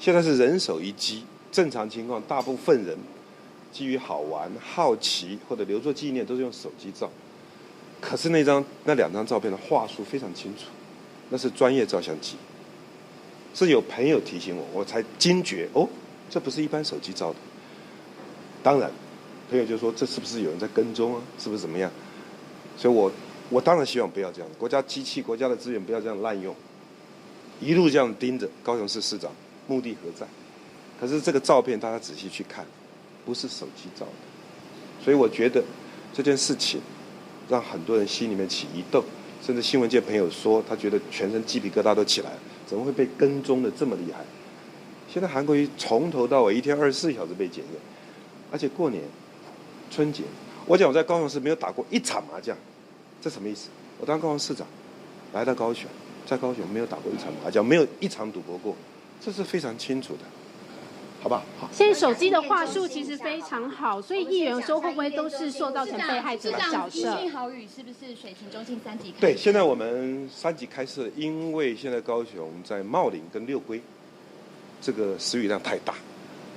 現在是人手一機，正常情況，大部分人基於好玩、好奇或者留作紀念，都是用手機照。可是那兩張照片的畫素非常清楚，那是專業照相機。是有朋友提醒我，我才驚覺，哦，這不是一般手機照的。當然，朋友就說這是不是有人在跟蹤啊？是不是怎麼樣？所以我當然希望不要這樣，國家機器、國家的資源不要這樣濫用，一路這樣盯着高雄市市長，目的何在？可是這個照片大家仔細去看，不是手機照的，所以我覺得這件事情讓很多人心裡面起疑竇，甚至新聞界朋友說他覺得全身雞皮疙瘩都起來了，怎麼會被跟蹤的這麼厲害？現在韓國瑜從頭到尾一天24小時被檢驗，而且過年春節，我講我在高雄市沒有打過一場麻將，這什麼意思？我當高雄市長來到高雄，在高雄沒有打過一場麻將，沒有一場賭博過，這是非常清楚的，好吧？好。現在手機的畫素其實非常好，所以議員說會不會都是塑造成被害者的角色？市豪雨是不是水情中心三級？對，現在我們三級開設，因為現在高雄在茂林跟六龜，這個時雨量太大，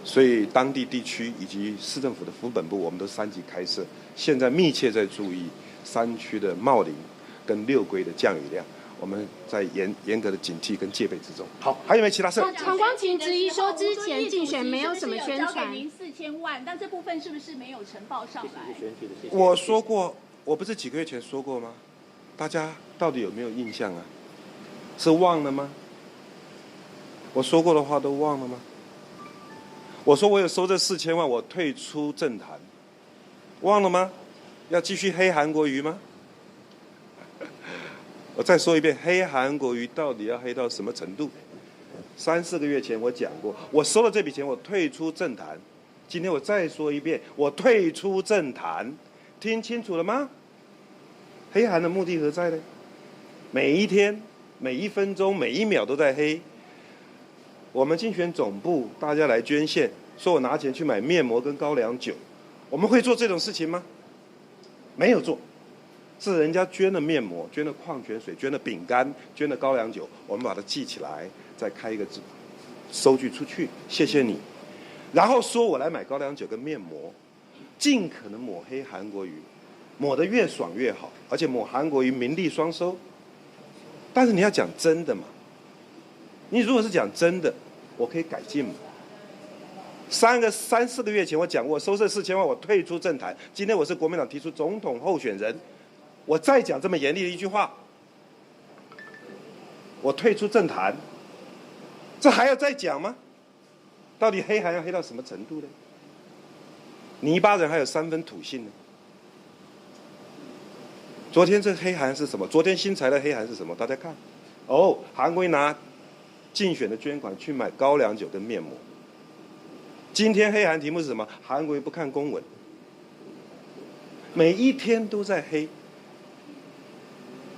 所以當地地區以及市政府的府本部，我們都三級開設。現在密切在注意山區的茂林跟六龜的降雨量。我們在嚴格的警惕跟戒備之中。好，還有沒有其他事？黃光芹質疑說，之前競選沒有什麼宣傳。您4000萬，但這部分是不是沒有呈報上來？我說過，我不是幾個月前說過嗎？大家到底有沒有印象啊？是忘了嗎？我說過的話都忘了嗎？我說我有收這四千萬，我退出政壇，忘了嗎？要繼續黑韓國瑜嗎？我再說一遍，黑韓國瑜到底要黑到什麼程度？三四個月前我講過，我收了這筆錢，我退出政壇。今天我再說一遍，我退出政壇，聽清楚了嗎？黑韓的目的何在呢？每一天、每一分鐘、每一秒都在黑。我們競選總部大家來捐獻，說我拿錢去買面膜跟高粱酒，我們會做這種事情嗎？沒有做。是人家捐了面膜、捐了礦泉水、捐了餅乾、捐了高粱酒，我們把它記起來，再開一個收據出去，謝謝你。然後說我來買高粱酒跟面膜，盡可能抹黑韓國瑜，抹得越爽越好，而且抹韓國瑜名利雙收。但是你要講真的嘛？你如果是講真的，我可以改進嘛。三四個月前我講過，收這四千萬，我退出政壇。今天我是國民黨提出總統候選人。我再講這麼嚴厲的一句話，我退出政壇，這還要再講嗎？到底黑還要黑到什麼程度呢？泥巴人還有三分土性呢。昨天這黑韓是什麼？昨天新才的黑韓是什麼？大家看，哦，韓國瑜拿競選的捐款去買高粱酒跟面膜。今天黑韓題目是什麼？韓國瑜不看公文，每一天都在黑。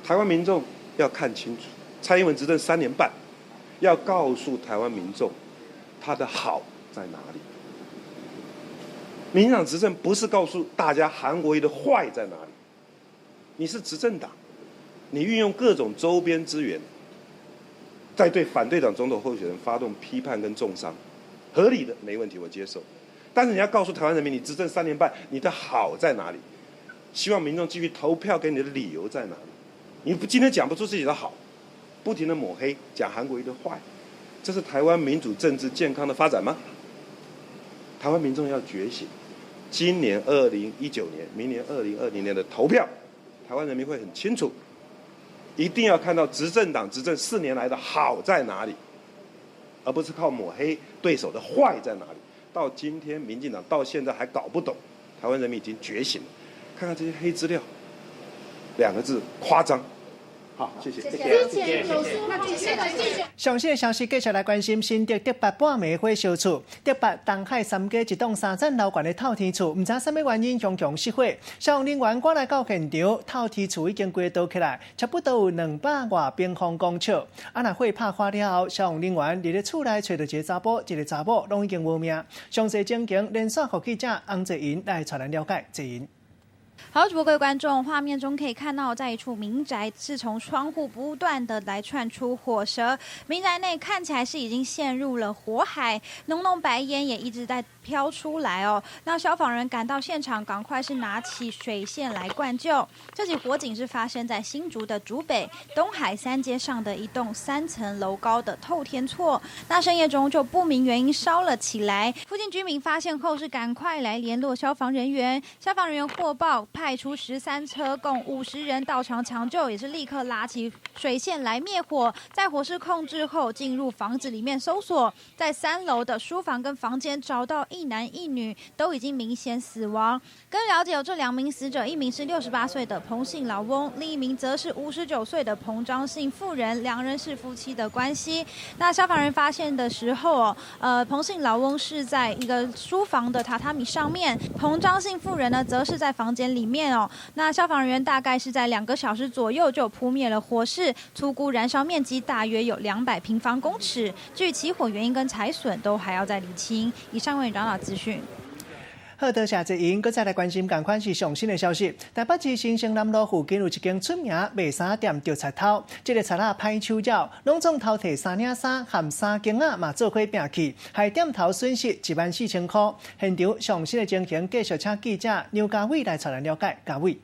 台灣民眾要看清楚，蔡英文執政3年半，要告訴台灣民眾，他的好在哪裡。民進黨執政不是告訴大家韓國瑜的壞在哪裡，你是執政黨，你運用各種周邊資源，在對反對黨總統候選人發動批判跟中傷，合理的沒問題，我接受。但是你要告訴台灣人民，你執政三年半，你的好在哪裡？希望民眾繼續投票給你的理由在哪裡？你不今天講不出自己的好，不停的抹黑，講韓國瑜的壞，這是台灣民主政治健康的發展嗎？台灣民眾要覺醒，今年2019年，明年2020年的投票，台灣人民會很清楚，一定要看到執政黨執政4年來的好在哪裡，而不是靠抹黑對手的壞在哪裡。到今天，民進黨到現在還搞不懂，台灣人民已經覺醒了。看看這些黑資料，兩個字：誇張。好，謝謝。之前有說，上新的消息，繼續來關心新竹竹北半暝火燒厝，竹北東海三街一棟三層樓懸的透天厝，毋知啥物原因雄雄失火，消防人員趕來到現場，透天厝已經規倒起來，差不多有200外平方公尺。啊，若火拍化了後，消防人員佇咧厝內揣著一个查埔，一个查某，攏已經無命。詳細情形，連線予記者洪濟銀來帶咱了解。濟銀。好，主播各位觀眾，畫面中可以看到，在一處民宅是從窗戶不斷的來竄出火舌，民宅內看起來是已經陷入了火海，濃濃白煙也一直在飄出來哦。那消防人趕到現場，趕快是拿起水線來灌救。這起火警是發生在新竹的竹北東海三街上的一棟3層樓高的透天厝，那深夜中就不明原因燒了起來。附近居民發現後是趕快來聯絡消防人員，消防人員獲報，派出13車，共50人到場搶救，也是立刻拉起水線來滅火。在火勢控制後，進入房子裡面搜索，在3樓的書房跟房間找到一男一女，都已經明顯死亡。更了解有這2名死者，一名是68歲的彭姓老翁，另一名則是59歲的彭張姓婦人，兩人是夫妻的關係。那消防員發現的時候，彭姓老翁是在一個書房的榻榻米上面，彭張姓婦人呢，則是在房間裡面哦。那消防人員大概是在2個小時左右就撲滅了火勢，粗估燃燒面積大約有200平方公尺。至於起火原因跟財損都還要再釐清。以上為你掌握資訊。好，多謝志英，閣再來關心仝款是上新的消息。台北市新生南路附近有一間出名賣衫店著賊偷，這个賊仔歹手爪，攏總偷提3領衫含3肩仔嘛做伙拼去，害店頭損失14000塊。現場上新的情形，繼續請記者劉家偉來帶咱了解。家偉。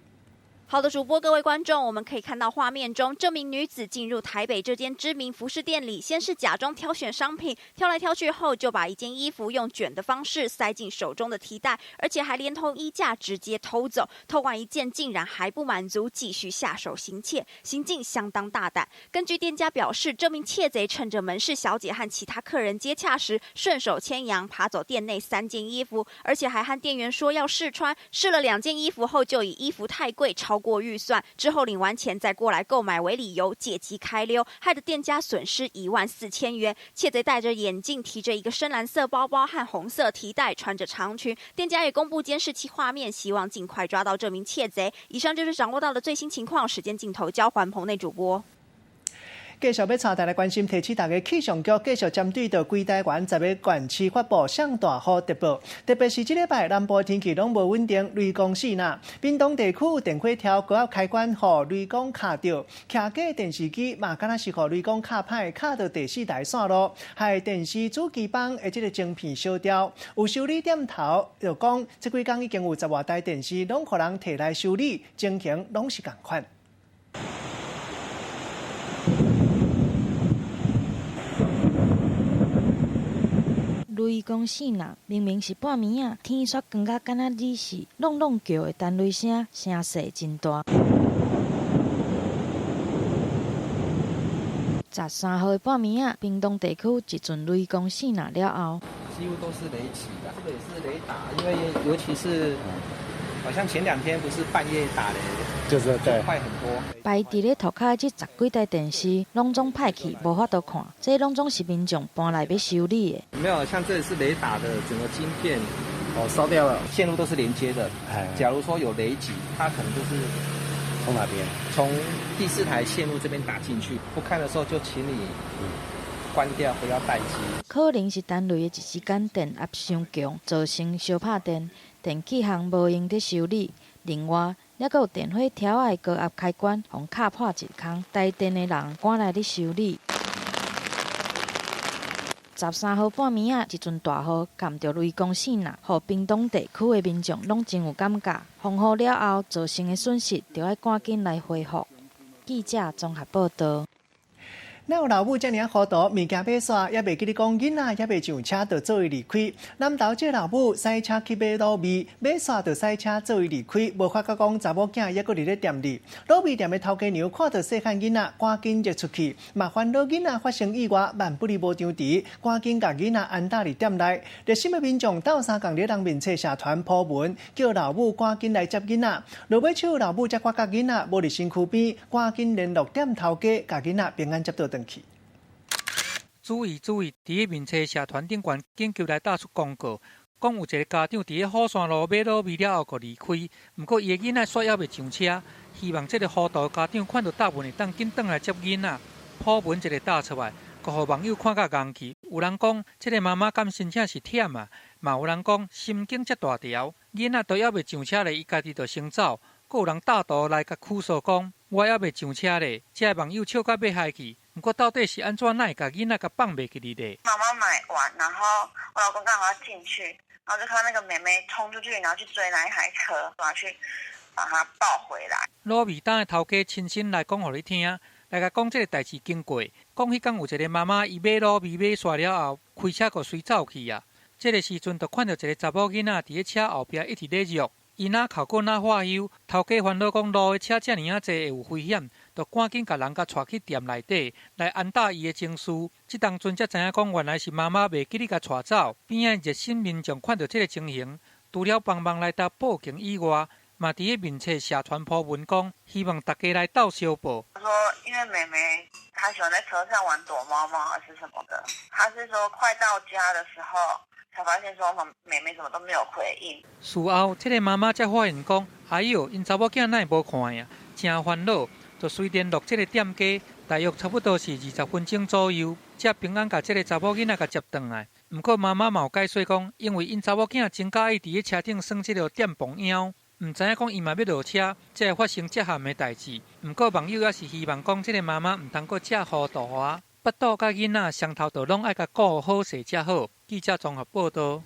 好的，主播，各位觀眾，我們可以看到畫面中，這名女子進入台北這間知名服飾店裡，先是假裝挑選商品，挑來挑去後，就把一件衣服用捲的方式塞進手中的提袋，而且還連同衣架直接偷走。偷完一件，竟然還不滿足，繼續下手行竊，行徑相當大膽。根據店家表示，這名竊賊趁着門市小姐和其他客人接洽時，順手牽羊爬走店內3件衣服，而且還和店員說要試穿，試了2件衣服後，就以衣服太貴，超過預算，之後領完錢再過來購買為理由，借機開溜，害得店家損失14000元。竊賊戴着眼鏡，提着一個深藍色包包和紅色提袋，穿着長裙。店家也公布監視器畫面，希望盡快抓到這名竊賊。以上就是掌握到的最新情況。時間鏡頭交還棚內主播。繼續欲帶大家關心，提醒大家氣象局繼續針對著規台灣10个縣市發布上大雨特報，特別是這禮拜南部天氣攏無穩定，雷公四若。屏東地區有電火柱高壓開關，予雷公卡著，徛架電視機嘛，敢若是予雷公卡歹，卡到第4台線路，害電視主機板的這个晶片燒掉。有修理店頭就講，這幾工已經有10外台電視攏予人提來修理，情形攏是仝款。雷公四若，明明是半暝仔，天煞光甲敢若只是隆隆叫的弹雷聲，聲勢真大。13號的半暝仔，屏東地區一陣雷公四若了後，幾乎都是雷擊的，這個也是雷打，因為尤其是好像前2天不是半夜打雷，就是對，快很多。擺佇咧塗跤的這10幾台電視，攏總歹去，無法度看。這攏總是民眾搬來欲修理的。沒有，像這是雷打的整個晶片哦燒掉了，線路都是連接的。假如說有雷擊，它可能就是從哪邊？從第4台線路這邊打進去。不看的時候就請你關掉，不要待機。可能是單位的一時間電壓傷強，造成燒拍電，電器行無閒佇修理。另外，猶閣有電火柱仔的高壓開關，予敲破一空，台電的人趕來咧修理。13號半暝仔，一陣大雨，含著雷公四若，予屏東地區的民眾攏真有感覺。風雨了後造成的損失，著愛趕緊來恢復。記者綜合報道。哪有老母遮爾仔糊塗，物件買煞，猶袂記咧講囡仔猶袂上車就做伊離開。南投這老母駛車去買滷味，買煞就駛車做伊離開，無發覺講查某囝猶閣佇咧店裡。滷味店的頭家娘看著細漢囡仔，趕緊熱出去，嘛煩惱囡仔發生意外，萬不利無張持，趕緊共囡仔安搭佇店內。熱心的民眾鬥相共佇人面冊社團鋪文，叫老母趕緊來接囡仔。落尾手老母才發覺囡仔無佇身軀邊，趕緊聯絡店頭家，共囡仔平安接倒轉去。注意注意！佇咧面冊社團頂懸緊急來打出公告，講有一个家長佇咧虎山路買滷味了後，閣離開。毋過伊的囡仔煞猶未上車，希望這个糊塗家長看著答文會當緊轉來接囡仔。鋪文一个打出來，閣予網友看甲戇去。有人講，這个媽媽敢真正是忝啊？嘛有人講神經遮大條，囡仔都猶未上車咧，伊家己就先走。閣有人搭圖來共哭訴講，我猶未上車咧，這个網友笑甲欲害去。毋過到底是按怎哪會共囡仔共放袂記得咧？媽媽買完，然後我老公剛好要進去，然後就看到那個妹妹衝出去，然後去追那一台車，然後去把她抱回來。滷味檔的頭家親身來講予你聽，來共講這个代誌經過，講彼工有一个媽媽，伊買滷味買煞了後，開車就隨走去啊。這个時陣就看到一个查某囡仔佇咧車後壁一直咧虐，伊若哭閣若發憂，頭家煩惱講路的車遮爾仔濟會有危險，就趕緊共人共帶去店內底來安撫伊的情緒。這當陣才知影講，原來是媽媽袂記得共帶走。邊仔熱心民眾看著這个情形，除了幫忙來搭報警以外，嘛佇咧面冊社團 po 文講，希望大家來鬥相報。說因為妹妹她喜歡在車上玩躲貓貓還是什麼的，她是說快到家的時候，才發現說妹妹怎麼都沒有回應。事後，這个媽媽才發現講，哎喲，𪜶查某囝哪會無看呀？真煩惱，就隨聯絡這个店家，大約差不多是20分鐘左右，才平安共這个查某囡仔共接轉來。毋過媽媽嘛有解說講，因為𪜶查某囝真佮意佇咧車頂耍這个電棒貓，毋知影講伊嘛欲落車，才會發生這項的代誌。毋過網友也是希望講，這个媽媽毋通閣遮糊塗啊！腹肚佮囡仔雙頭都攏愛共顧好勢才好。記者綜合報道。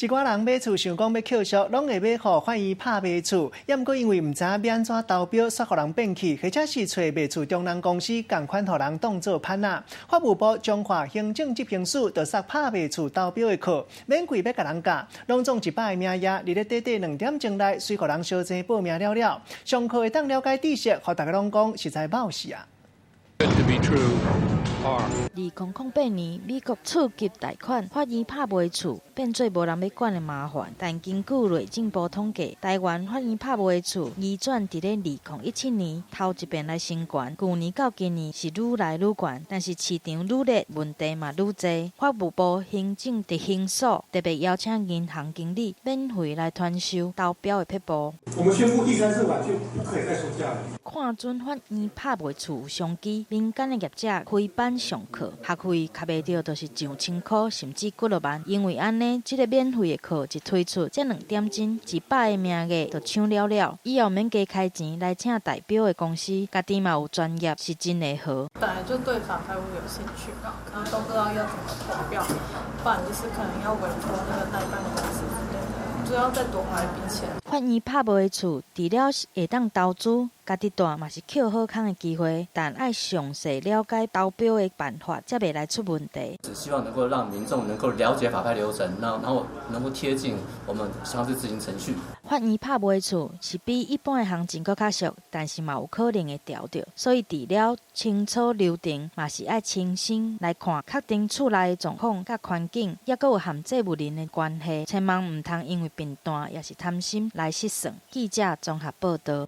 一寡人買厝想講欲扣俗，攏會買予法院拍賣厝，猶毋過因為毋知影欲按怎投標，煞予人變去，或者是揣賣厝中人公司仝款予人當做盤仔。法務部彰化行政執行署就設拍賣厝投標的課，免費欲共人教，攏總100個名額，佇咧短短2點鐘內，隨予人相爭報名了了。上課會當了解知識，予大家攏講實在冒死啊！2008年，美國次級貸款法院拍賣厝變做無人欲管的麻煩。但根據內政部統計，台灣法院拍賣厝移轉佇咧2017年頭一遍來升懸，舊年到今年是愈來愈懸，但是市場愈熱，問題嘛愈濟。法務部行政執行署特別邀請銀行經理免費來傳授投標的撇步。我們宣布第三次晚就不可以再收價了。看準法院拍賣厝有商機，民間的業者開班上課，學費較袂著就是上千箍，甚至幾落萬。因為按呢，這个免費的課一推出，這2點鐘100個名額就搶了了。以後免加開錢來請代表的公司，家己嘛有專業，是真會好。本來就對法拍屋有興趣嘛，可能都不知道要怎麼投標，不然就是可能要委託那個代辦公司之類的，就要再多花一筆錢。法院拍賣的厝，除了會當投資，家己蹛嘛是抾好康的機會，但愛詳細了解投標的辦法，才袂來出問題。只希望能夠讓民眾能夠了解法拍流程，然後能夠貼近我們強制執行程序。法院拍賣厝是比一般的行情閣較俗，但是嘛有可能會牢著，所以除了清楚流程，嘛是愛親身來看，確定厝內的狀況佮環境，抑閣有和債務人的關係，千萬毋通因為貧惰，抑是貪心來失算。記者綜合報道。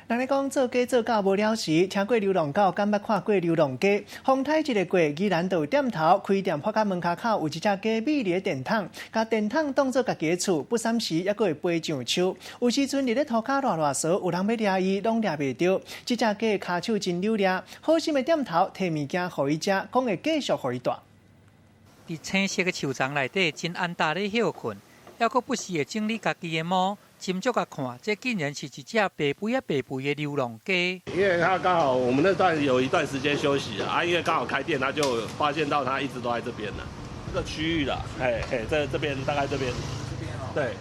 人咧講做雞做狗無了時，聽過流浪狗，敢捌看過流浪雞？風颱一个過，宜蘭就有店頭開店，發覺門跤口有一隻雞覕佇咧電筒，共電筒當做家己的厝，不三時猶閣會飛上樹。有時陣佇咧塗跤賴賴趖，有人欲掠伊，攏掠袂著。這隻雞的跤手真溜掠，好心的店頭提物件予伊食，講會繼續予伊蹛。佇青色的樹叢內底，真安踏咧歇睏，猶閣不時會整理家己的毛。斟酌共看，這竟然是一隻白肥啊白肥的流浪雞。因為他剛好我們那段有一段時間休息啊，因為剛好開店，他就發現到他一直都在這邊啦，這個區域啦，嘿嘿，這這邊大概這邊。這邊哦。對。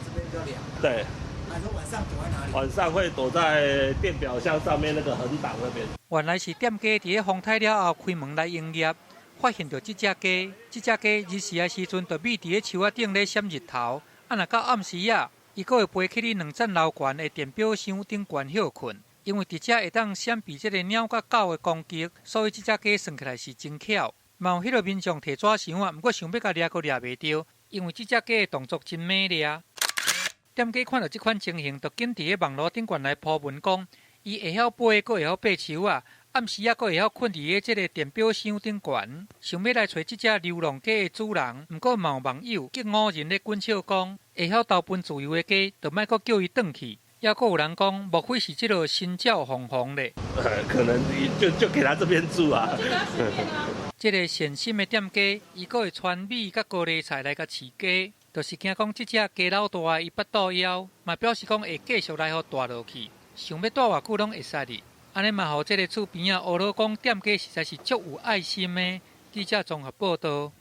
這邊比較涼。對。還說晚上躲在哪裡？晚上會躲在電表箱上面那個橫擋那邊。原來是店家佇咧風颱了後開門來營業，發現著這隻雞，這隻雞日時的時陣就覕佇咧樹仔頂咧閃日頭，啊若到暗時仔，伊閣會飛去咧兩層樓懸的電表箱頂懸歇睏。因為佇遮會當閃避這个貓佮狗的攻擊，所以這隻雞算起來是真巧。嘛有彼个民眾提紙箱仔，毋過想欲共掠，閣掠袂著，因為這隻雞的動作真猛掠。店家看著這款情形，就緊佇咧網路頂懸來 po 文講，伊會曉飛，閣會曉爬樹仔，暗時仔閣會曉睏佇咧這个電表箱頂懸，想欲來揣這隻流浪雞的主人。毋過嘛有網友激五人咧滾笑講，會曉投奔自由的雞，就莫閣叫伊轉去。抑閣有人講，莫非是這个新鳥鳳凰咧？可能就給他這邊住啊。這个善心的店家，伊閣會傳米佮高麗菜來共飼雞，就是驚講這隻雞老大，伊腹肚枵，嘛表示講會繼續來予蹛落去，想欲蹛偌久攏會使哩。按呢嘛，予這个厝邊仔呵咾講店家實在是足有愛心的。記者綜合報道。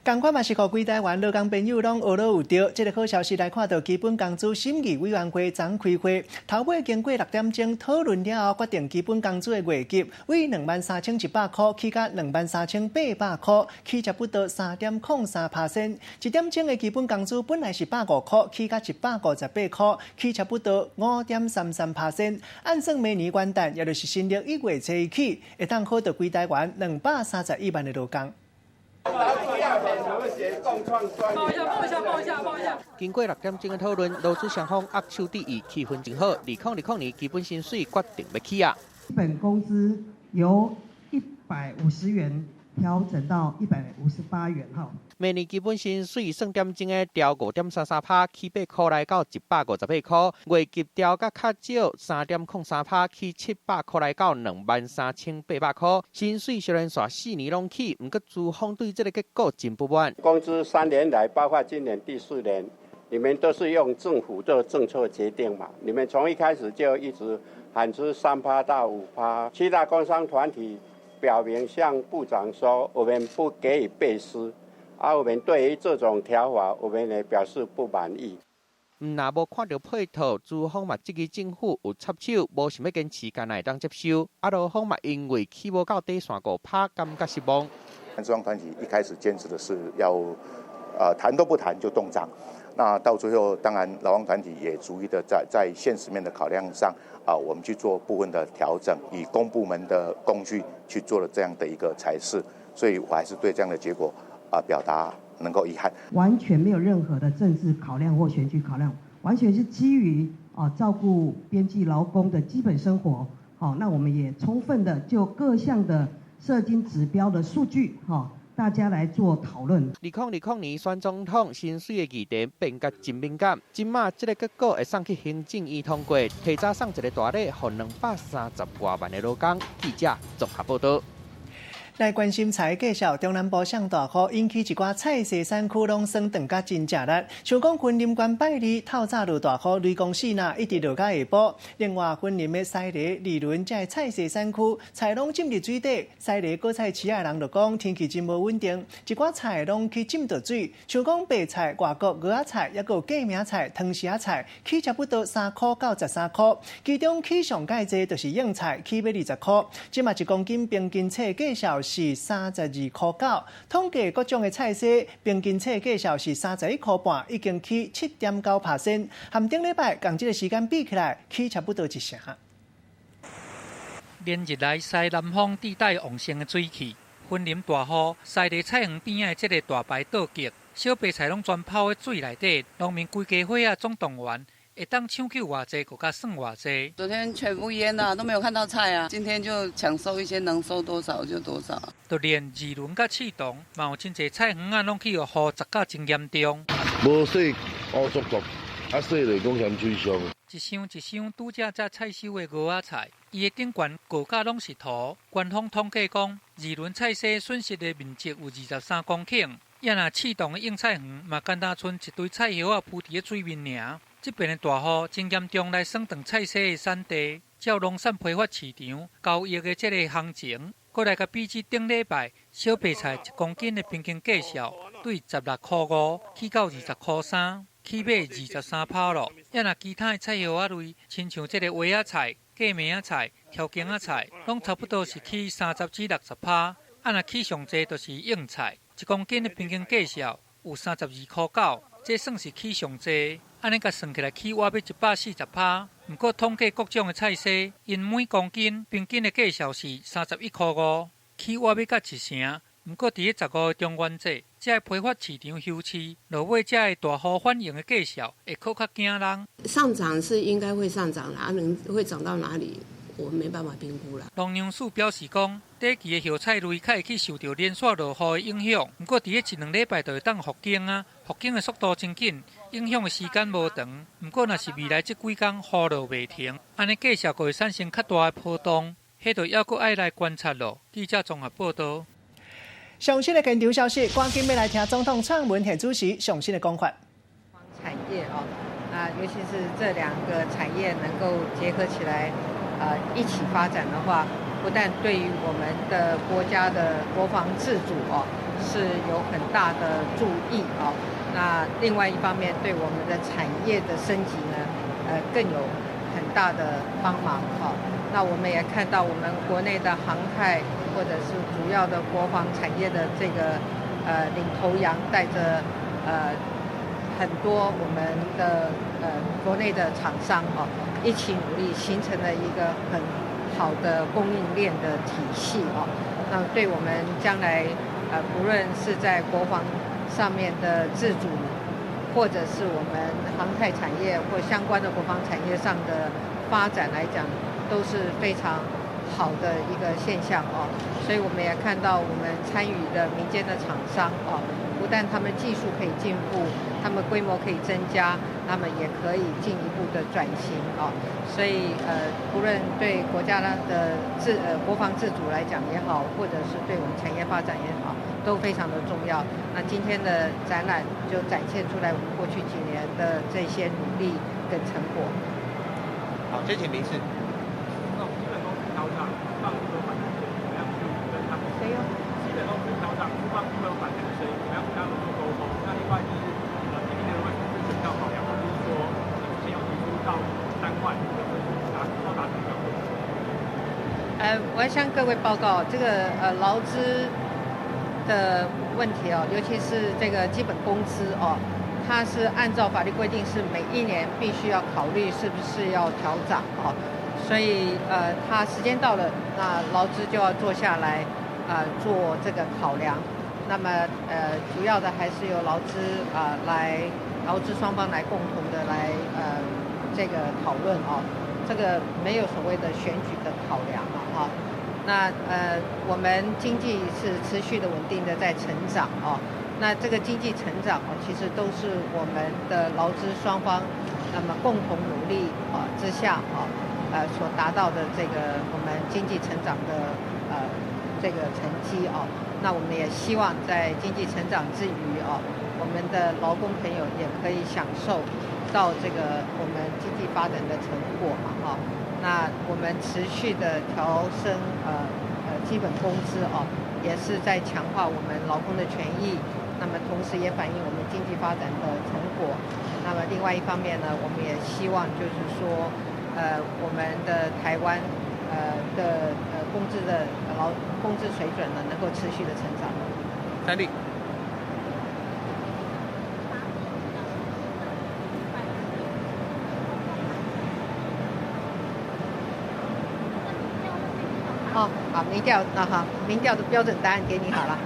仝款嘛是予規台灣勞工朋友攏呵咾有著，這个好消息來看到基本工資審議委員會昨開會，頭尾經過6點鐘討論了後，決定基本工資的月給為23,100箍起到23,800箍，起差不多3.03%。1點鐘的基本工資本來是150箍，起到158箍，起差不多5.33%。按算明年元旦，也就是新曆1月初一起，會當好著規台灣231萬的勞工。報一下，報一下，報一下，報一下。經過6點鐘的討論，勞資雙方握手致意，氣氛真好。2020年基本薪水決定欲起啊！基本工資由150元調整到158元，哈。明年基本薪水算點鐘的調5.33趴，起8箍來到158箍。月給調甲較少3.03趴，起700箍來到23,800箍。薪水雖然煞4年攏起，毋過資方對這个結果真不滿。工資3年來，包括今年第四年，你們都是用政府的政策決定嘛？你們從一開始就一直喊出3趴到5趴，七大工商團體表明向部長說，我們不給予背書。啊，我們對於這種調法，我們也表示不滿意。毋若無看著配套，資方嘛質疑政府有插手，無想欲堅持，敢若會當接受。啊，勞方嘛因為起無到底線5趴，感覺失望。資方團體一開始堅持的是要，談都不談就凍漲，那到最後，當然勞方團體也逐一的在現實面的考量上，啊，我們去做部分的調整，以公部門的工具去做了這樣的一個裁示，所以我還是對這樣的結果啊表達能夠遺憾。完全沒有任何的政治考量或選舉考量，完全是基於啊照顧邊際勞工的基本生活。好，那我們也充分的就各項的社經指標的數據，哈。大家來做討論。2020年選總統，薪水的議題變甲真敏感。這馬這个結果會送去行政院通過，提早送一个大禮，予230外萬的勞工。記者綜合報道。來關心菜價數，中南部上大雨，引起一寡菜蔬產區攏損斷甲真食力。像講雲林縣拜二透早落大雨，雷公四若一直落到下晡。另外，雲林的西螺、二崙這个菜蔬產區，菜攏浸佇水底。西螺果菜市仔的人就講，天氣真無穩定，一寡菜攏去浸著水。像講白菜、外國蚵仔菜，抑閣有雞命菜、湯匙仔菜，起差不多3箍到13箍。其中起上蓋濟就是莺菜，起欲20箍。這馬一公斤平均冊價數是32箍9。統計各種的菜蔬平均冊價數是31箍半，已經起7.9%。和頂禮拜仝這个時間比起來，起差不多一成。連日來西南風地帶旺盛的水汽，雲林大雨，西螺菜園邊仔的這个大排倒結，小白菜攏全泡佇水內底，農民規家伙仔總動員，會當搶救偌濟，閣較算偌濟。昨天全部淹了，都沒有看到菜啊！今天就搶收一些，能收多少就多少。就連二崙佮刺桐，嘛有真濟菜園仔攏去予雨砸甲真嚴重。無洗烏濁濁，啊洗咧講嫌水傷。一箱一箱拄才才採收的蚵仔菜，伊的頂懸高甲攏是土。官方統計講，二崙菜蔬損失的面積有23公頃。也若刺桐的莺菜園，嘛敢若賰一堆菜葉仔鋪佇咧水面爾。這邊的大雨真嚴重，來損斷菜蔬的產地。照農產批發市場交易的這个行情，閣來共比起頂禮拜小白菜一公斤的平均價數，對16箍5起到20箍3，起碼23趴咯。也若其他的菜葉仔類，親像這个萵仔菜、雞命仔菜、條根仔菜，攏差不多是起30至60趴。啊，若起上濟就是莺菜，一公斤的平均價數有32箍9，這算是起上濟。按呢共算起來，起倚欲140趴。毋過統計各種的菜蔬，𪜶每公斤平均的價數是31箍5，起倚欲甲一成。毋過佇咧15個中元節，這个批發市場休市，落尾這个大雨反映的價數會閣較驚人。上漲是應該會上漲啦，能會漲到哪裡？我們沒辦法評估啦。農糧署表示講，短期的葉菜類較會去受著連續落雨的影響，毋過佇咧一兩禮拜就會當復耕啊，復耕的速度真緊，影響的時間無長。毋過若是未來這幾工雨落袂停，按呢繼續閣會產生較大的波動，彼就猶閣愛來觀察咯。記者綜合報導。上新的現場消息，趕緊欲來聽總統蔡英文現主席上新的講法。產業哦，啊，尤其是這兩個產業能夠結合起來，一起發展的話，不但對於我們的國家的國防自主哦，是有很大的助益哦。那另外一方面，對我們的產業的升級呢，更有很大的幫忙哈。那我們也看到我們國內的航太或者是主要的國防產業的這個領頭羊，帶著很多我們的國內的廠商哦，一起努力，形成了一個很好的供應鏈的體系哦。那對我們將來不論是在國防上面的自主，或者是我們航太產業或相關的國防產業上的發展來講，都是非常好的一個現象哦。所以我們也看到我們參與的民間的廠商哦，不但他們技術可以進步，他們規模可以增加，他們也可以進一步的轉型哦。所以不論對國家的國防自主來講也好，或者是對我們產業發展也好，都非常的重要。那今天的展覽就展現出來我們過去幾年的這些努力跟成果。好，先請林氏。基本工資調漲，放有反彈聲音，怎麼樣去跟他們？誰喲？基本工資調漲，放有反彈聲音，怎麼樣跟他們做溝通？那另外就是，今天的問題是選票考量，就是說，之前有提出到3萬，達到達成標準。我要向各位報告，這個勞資的問題哦，尤其是這個基本工資哦，它是按照法律規定是每一年必須要考慮是不是要調漲哦，所以它時間到了，那勞資就要坐下來做這個考量。那麼主要的還是由勞資來勞資雙方來共同的來這個討論哦，這個沒有所謂的選舉的考量嘛哈。那我們經濟是持續的穩定的在成長哦。那這個經濟成長哦，其實都是我們的勞資雙方那麼共同努力啊之下啊，所達到的這個我們經濟成長的這個成績哦。那我們也希望在經濟成長之餘哦，我們的勞工朋友也可以享受到這個我們經濟發展的成果嘛哈。那我們持續的調升基本工資哦，也是在強化我們勞工的權益。那麼同時也反映我們經濟發展的成果。那麼另外一方面呢，我們也希望就是說，我們的台灣的工資的勞工資水準呢，能夠持續的成長。三立。哦，好，民調那哈，民調的標準答案給你好了。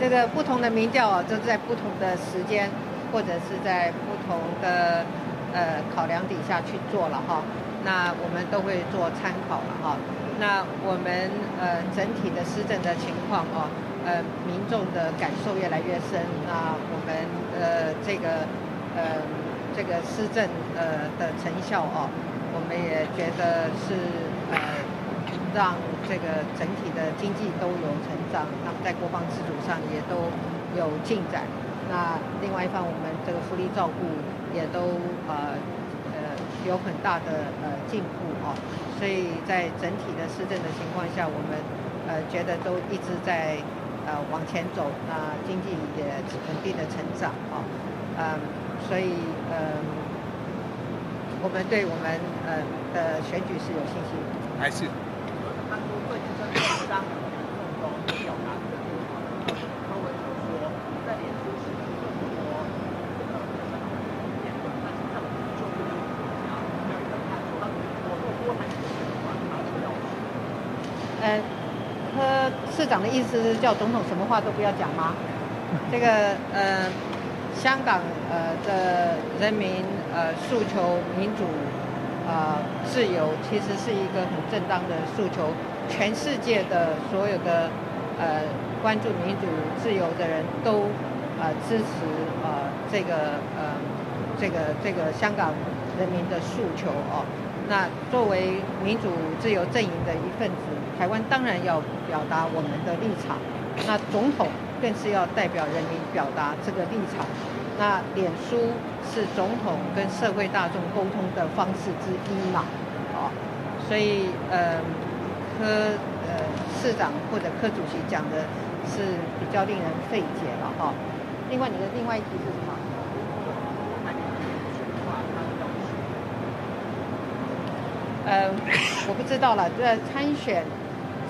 這個不同的民調啊，都在不同的時間，或者是在不同的考量底下去做了哈。那我們都會做參考了哈。那我們整體的施政的情況哦，民眾的感受越來越深。那我們這個施政的成效哦，我們也覺得是讓這個整體的經濟都有成長，那麼在國防自主上也都有進展。那另外一方，我們這個福利照顧也都有很大的進步哦。所以在整體的施政的情況下，我們覺得都一直在往前走，那經濟也穩定的成長哦。所以我們對我們的選舉是有信心。還是。柯市長的意思是叫總統什麼話都不要講嗎？這個香港的人民訴求民主自由，其實是一個很正當的訴求。全世界的所有的關注民主自由的人都支持這個香港人民的訴求哦。那作為民主自由陣營的一份子，台灣當然要表達我們的立場。那總統更是要代表人民表達這個立場。那臉書是總統跟社會大眾溝通的方式之一嘛，哦，所以柯市長或者柯主席講的是比較令人費解了哈。另外，你的另外一題是什麼？我不知道了。這參選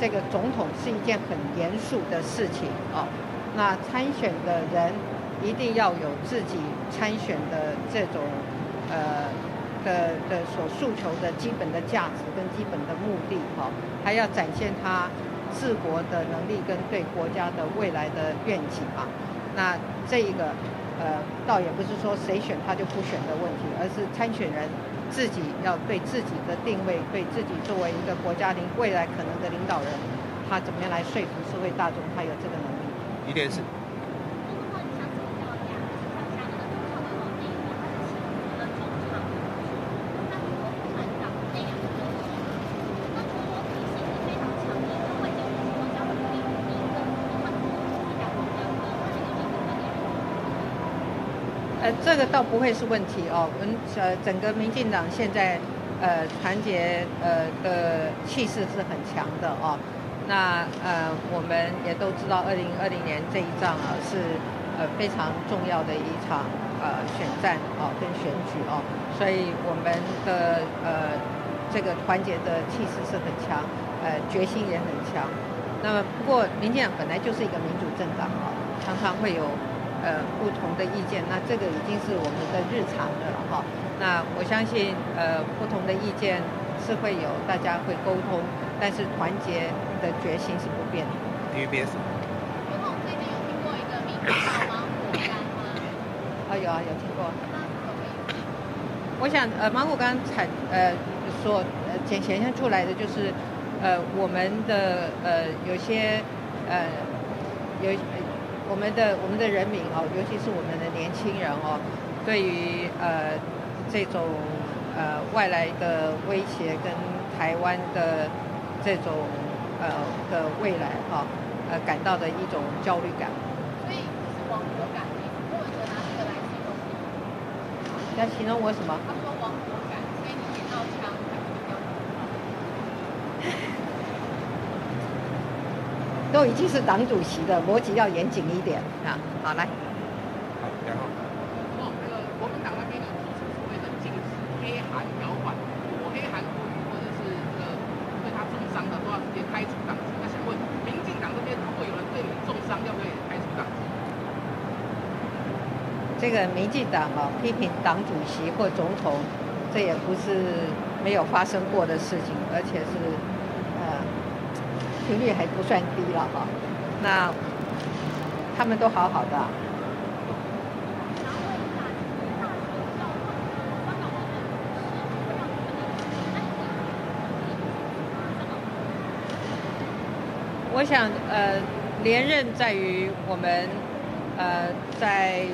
這個總統是一件很嚴肅的事情哦。那參選的人一定要有自己參選的這種的所訴求的基本的價值跟基本的目的哈，還要展現他治國的能力跟對國家的未來的願景嘛。那這一個倒也不是說誰選他就不選的問題，而是參選人自己要對自己的定位，對自己作為一個國家未來可能的領導人，他怎麼樣來說服社會大眾，他有這個能力。一點是。這個倒不會是問題哦。我們整個民進黨現在團結的氣勢是很強的哦。那我們也都知道，2020年這一仗啊是非常重要的一場選戰哦跟選舉哦，所以我們的這個團結的氣勢是很強，決心也很強。那麼不過民進黨本來就是一個民主政黨哦，常常會有不同的意見，那這個已經是我們的日常的了哈。那我相信，不同的意見是會有，大家會溝通，但是團結的決心是不變的。TVBS。總統最近有聽過一個名字叫芒果乾嗎？啊，有啊，有聽過。我想，芒果乾產所顯現出來的就是，我們的有些有。我們的人民哦，尤其是我們的年輕人哦，對於這種外來的威脅跟台灣的這種的未來哈，感到的一種焦慮感。所以是亡國感，柯文哲拿這個來形容你。要形容我什麼？他說亡國感，所以你撿到槍才會比較。都已經是黨主席了，邏輯要嚴謹一點啊！好，來。好，然後。那個國民黨那邊有提出所謂的禁止黑韓條款，抹黑韓國瑜或者是這個對他中傷的，都要直接開除黨籍。那想問，民進黨這邊如果有人對你中傷，要不要也開除黨籍？這個民進黨啊，批評黨主席或總統，這也不是沒有發生過的事情，而且是頻率還不算低了哈，那他們都好好的。我想，連任在於我們，在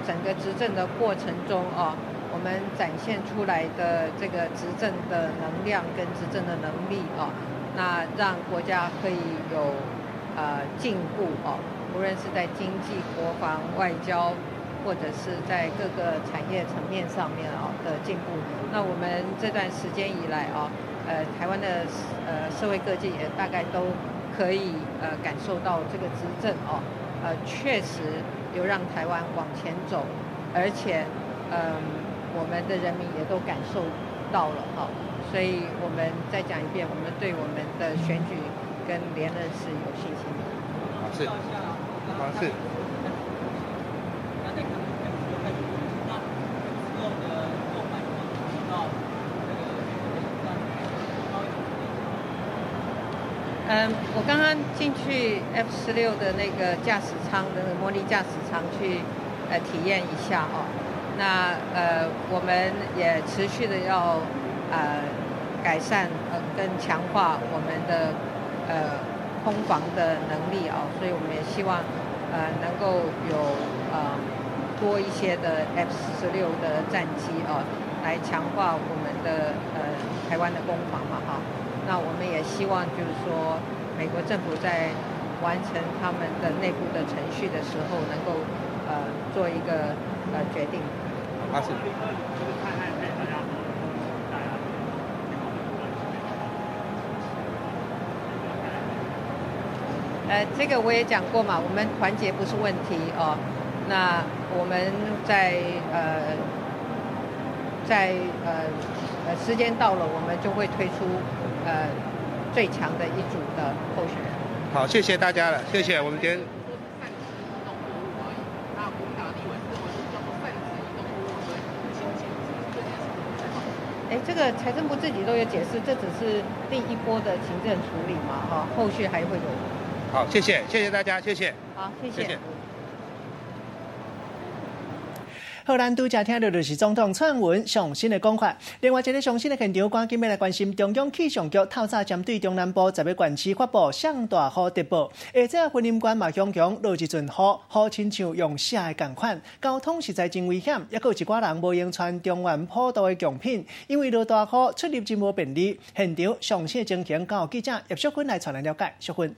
整個執政的過程中哦，我們展現出來的這個執政的能量跟執政的能力哦。那讓國家可以有進步哦，無論是在經濟、國防、外交，或者是在各個產業層面上面哦的進步。那我們這段時間以來哦，台灣的社會各界也大概都可以感受到這個執政哦，確實有讓台灣往前走，而且我們的人民也都感受到了哈。所以我們再講一遍，我們對我們的選舉跟連任是有信心的。好，是，好是。我剛剛進去 F-16的那個駕駛艙的那個模擬駕駛艙去，體驗一下哦。那我們也持續的要改善更強化我們的空防的能力啊，所以我們也希望能夠有多一些的 F-16的戰機啊，來強化我們的台灣的攻防嘛哈。那我們也希望就是說，美國政府在完成他們的內部的程序的時候，能夠做一個決定。阿是。這個我也講過嘛，我們團結不是問題哦。那我們在時間到了，我們就會推出最強的一組的候選人。好，謝謝大家了，謝謝我們今天。哎，這個財政部自己都有解釋，這只是第一波的行政處理嘛，哈，後續還會有。好，謝謝，謝謝大家，謝謝。好，謝謝。謝謝。好，咱拄才聽著就是總統蔡英文上新的講法。另外一个上新的現場，趕緊欲來關心中央氣象局透早針對中南部10个縣市發布上大雨特報，下晝雲林縣嘛雄雄落一陣雨，雨親像用寫的仝款，交通實在真危險，猶閣有一寡人無閒穿中原普渡的貢品，因為落大雨出入真無便利。現場上新的情形，交予記者葉淑芬來帶咱了解。淑芬。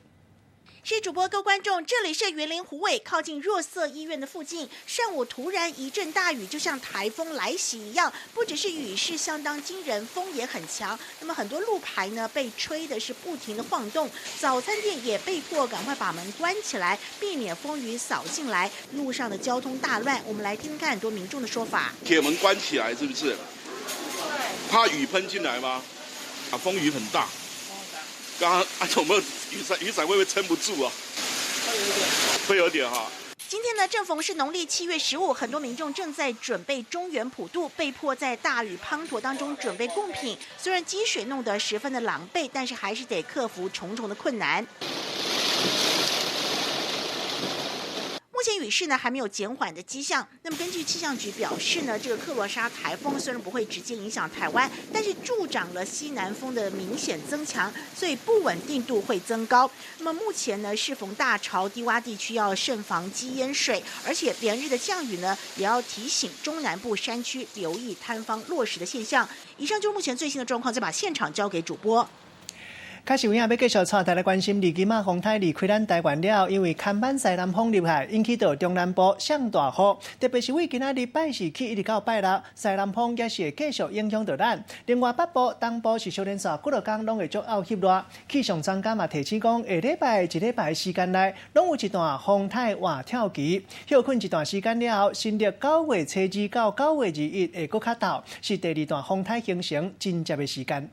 是主播，各位觀眾，這裡是雲林虎尾靠近若瑟醫院的附近。上午突然一陣大雨，就像颱風來襲一樣，不只是雨勢相當驚人，風也很強。那麼很多路牌呢被吹的是不停的晃動，早餐店也被迫趕快把門關起來，避免風雨掃進來。路上的交通大亂，我們來聽聽看很多民眾的說法。鐵門關起來是不是？怕雨噴進來嗎？啊，風雨很大。剛剛啊，有沒有雨傘？雨傘會不會撐不住啊？會有點，會有點哈。今天呢，正逢是農曆7月15，很多民眾正在準備中元普渡，被迫在大雨滂沱當中準備貢品。雖然積水弄得十分的狼狽，但是還是得克服重重的困難。目前雨勢呢還沒有減緩的跡象。那麼根據氣象局表示呢，這個克羅莎颱風雖然不會直接影響台灣，但是助長了西南風的明顯增強，所以不穩定度會增高。那麼目前呢，適逢大潮，低窪地區要慎防積淹水，而且連日的降雨呢，也要提醒中南部山區留意坍方落石的現象。以上就是目前最新的狀況，再把現場交給主播。開始有影欲繼續帶大家關心，二今仔風颱離開咱台灣了，因為牽挽西南風入來，引起到中南部上大雨，特別是為今仔日拜四起一直到拜六，西南風也是會繼續影響著咱。另外北部、東部是小連續幾落工攏會足漚翕熱。氣象專家嘛提醒講，下禮拜一禮拜時間內，攏有一段風颱活跳期，歇睏一段時間了後，新曆9月初2到9月21會閣較透，是第二段風颱形成真正的時間。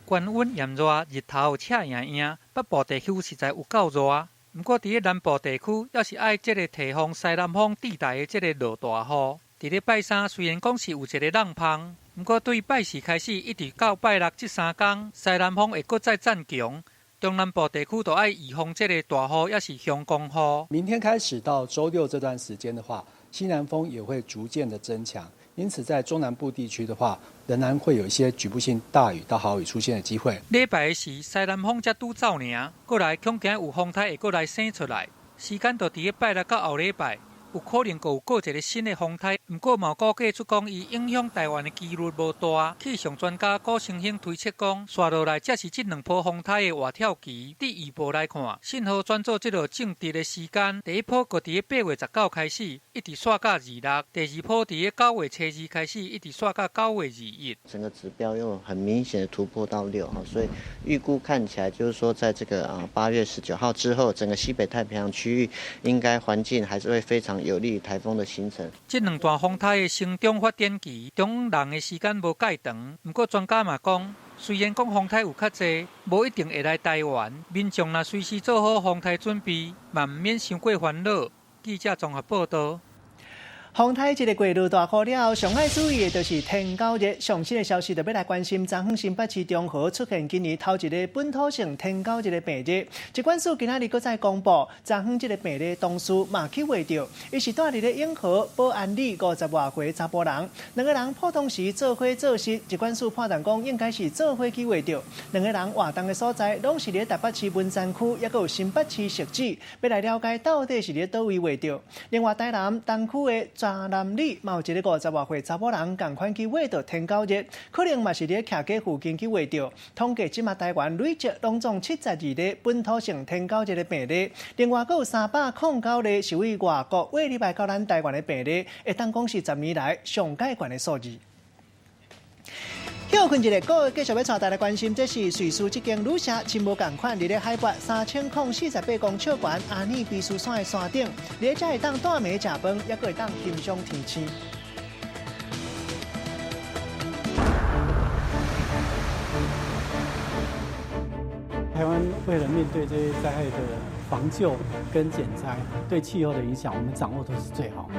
高溫炎熱，日頭赤炎炎，北部地區實在有夠熱。毋過，佇咧南部地區，猶是愛這个提防西南風帶來的這个落大雨。佇咧拜三，雖然講是有一个冷風，毋過對拜四開始一直到拜六這三工，西南風會閣再增強。中南部地區就愛預防這个大雨，抑是強風雨。明天開始到週六這段時間的話，西南風也會逐漸的增強。因此，在中南部地區的話，仍然會有一些局部性大雨到豪雨出現的機會。禮拜時，西南風才拄走爾，過來恐驚有風颱會過來生出來。時間就佇咧拜六到後禮拜，有可能閣有閣一个新的風颱。毋過嘛，估計出講伊影響台灣的幾率無大。氣象專家郭成興推測講，紲落來才是這兩波風颱的活跳期。佇預報來看，信號轉做這个正值的時間，第一波閣佇咧8月19開始，一直紲到26；第二波佇咧9月初2開始，一直紲到9月21。整個指標又很明顯的突破到6，所以預估看起來就是說，在這個8月19號之後，整個西北太平洋區域應該環境還是會非常有利於颱風的形成。這兩段風颱的成長發展期，中人的時間無蓋長。毋過專家嘛講，雖然講風颱有較濟，無一定會來台灣。民眾若隨時做好風颱準備，嘛毋免傷過煩惱。記者綜合報道。風颱一个過落大雨了後，上愛注意的就是天狗熱。上新的消息就欲來關心，昨昏新北市中和出現今年頭一个本土性天狗熱的病例。疾管署今仔日閣再公布，昨昏這个病例同事嘛去穢著，伊是蹛佇咧永和保安里50外歲查埔人，兩个人普通時做伙做事，疾管署判斷講應該是做伙去穢著。兩個人活動的所在攏是佇台北市文山區，抑閣有新北市汐止，欲來了解到底是佇佗位穢著。另外，台南東區的大南里嘛有一个50外歲查某人仝款去穢著天狗熱，可能嘛是佇徛家附近去穢著。統計這馬台灣累積攏總72例本土性天狗熱的病例，另外閣有309例是對外國穢入來到咱台灣的病例，會當講是10年來上蓋懸的數字。歇睏一下，閣繼續欲帶大家關心，這是瑞士這間旅社真無仝款，佇咧海拔3048公尺懸阿爾卑斯山的山頂，佇咧遮會當蹛暝食飯，抑閣會當欣賞天星。台灣為了面對這些災害的防救跟減災，對氣候的影響，我們掌握都是最好。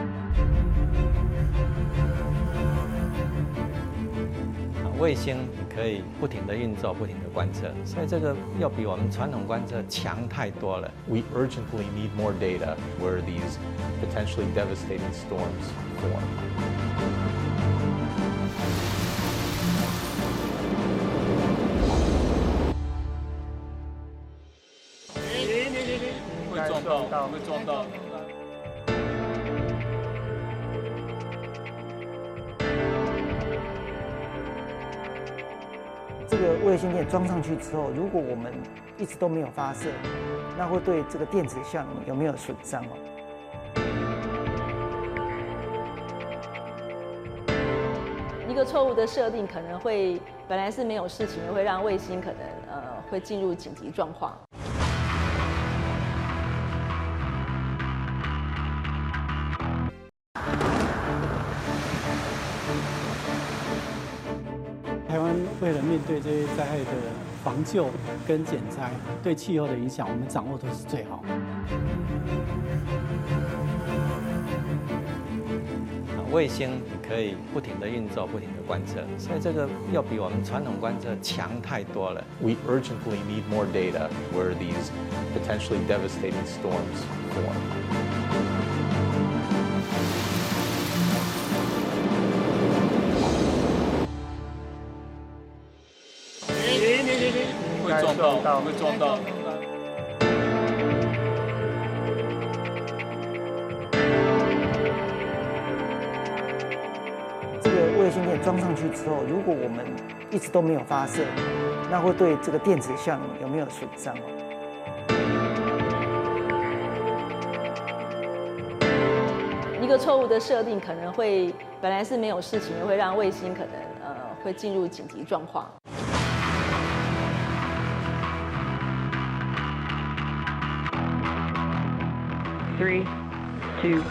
衛星可以不停地運作，不停地觀測，所以這個要比我們傳統觀測強太多了。 We urgently need more data where these potentially devastating storms form. 會撞到，會撞到。這個衛星電裝上去之後，如果我們一直都沒有發射，那會對這個電子效能有沒有損傷哦？一個錯誤的設定可能會本來是沒有事情，會讓衛星可能會進入緊急狀況。台灣為了面對這些災害的防救跟減災，對氣候的影響，我們掌握都是最好。衛星可以不停地運作，不停地觀測，所以這個要比我們傳統觀測強太多了。 We urgently need more data where these potentially devastating storms form. 會撞到，會撞到。這個衛星電裝上去之後，如果我們一直都沒有發射，那會對這個電子效能有沒有損傷哦？一個錯誤的設定可能會本來是沒有事情，會讓衛星可能會進入緊急狀況。 3, 2, 1, 0.